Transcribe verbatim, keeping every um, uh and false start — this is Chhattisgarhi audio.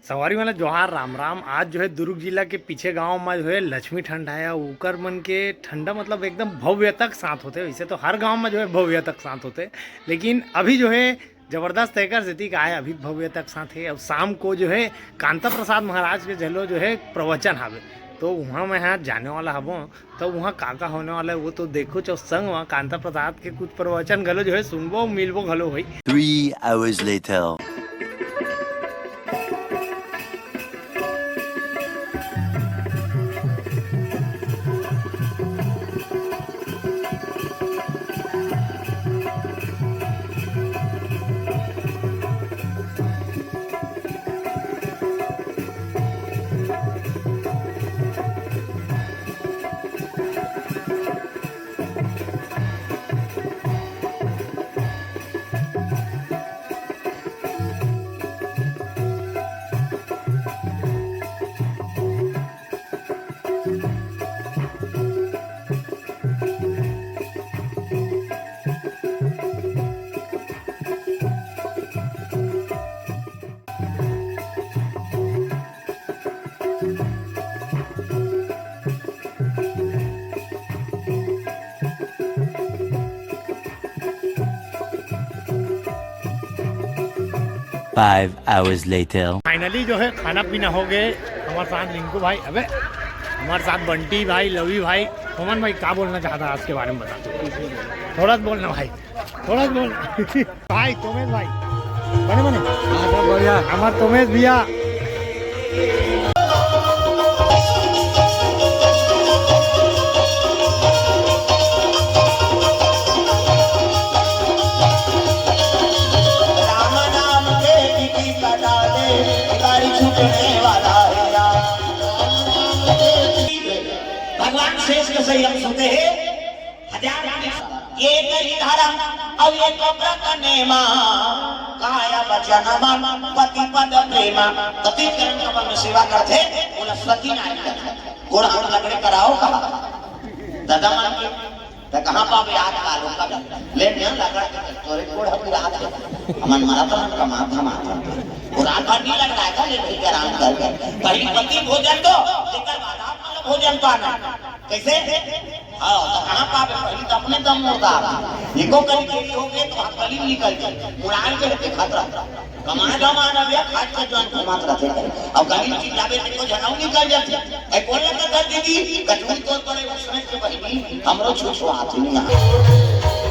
संगवारी मन ल जोहार, राम राम। आज जो है दुर्ग जिला के पीछे गांव में जो है लक्ष्मी ठंडा है, ओकर मन के ठंडा मतलब एकदम भव्यता के साथ होथे। वैसे तो हर गांव में जो है भव्यता के साथ होथे, लेकिन अभी जो है जबरदस्त एकर सेती का है, अभी भव्यता के साथ है। अब शाम को जो है कांता प्रसाद महाराज के घलो जो है प्रवचन हावे, तो उहाँ मैं हा जाने वाला हवों। तब उहाँ का का होने वाला है वो तो देखो, अउ संग म कांता प्रसाद के कुछ प्रवचन घलो जो है सुनबो, मिलबो घलो होई। Three hours later. Five hours later. Finally जो है खाना पीना हो गए। हमारे साथ रिंकू भाई, अबे हमारे साथ बंटी भाई, लवी भाई, मोमन भाई, क्या बोलना चाहता है आज के बारे में बता। थोड़ा सा बोलना भाई, थोड़ा सा बोलना। भाई तोमेश भाई, बने बने। हाँ, सब बढ़िया। हमार तोमेश भैया। राम नाम के टिकी कटा दे, भिखारी छूटने वाला है राम। भगवान शेष के सही हम सुनते हैं। हजार ये कही धर्म, अब ये तो व्रत नेमा, काय वचन मन पति पद प्रेमा। पति चरण कमल में सेवा करथे, बोला सती नारी करथे। गोड़ हाथ लगड़े कराओ कहा। दादा मन के, त कहाँ पावे आज कालो कभी? ले न लगड़ के, तोरे गोड़ हम रात के। हमन मरा तो हम कमा धमा था। वो रात भर नहीं लग रहा था, ले भाई आराम कर कर। पहली पति भोजन दो, तेकर बाद आप मतलब भोजन पाना। कैसे? हाँ, तो कहाँ पावे? पहली तो अपने दम मुर्दा। एको कहीं देरी हो गए तो वहाँ गली निकल जाए। उड़ान के होते खतरा। कमाए धमाए ना भैया, खाट के जवान कमात रहते हैं। अब गली में चिल्लावे तो कोई झगड़ा निकल जाते। ए, कौन लगा कर दीदी? कचौड़ी तोड़ पड़े उसमें से बहिनी, हमरो छुछुआत नहीं है।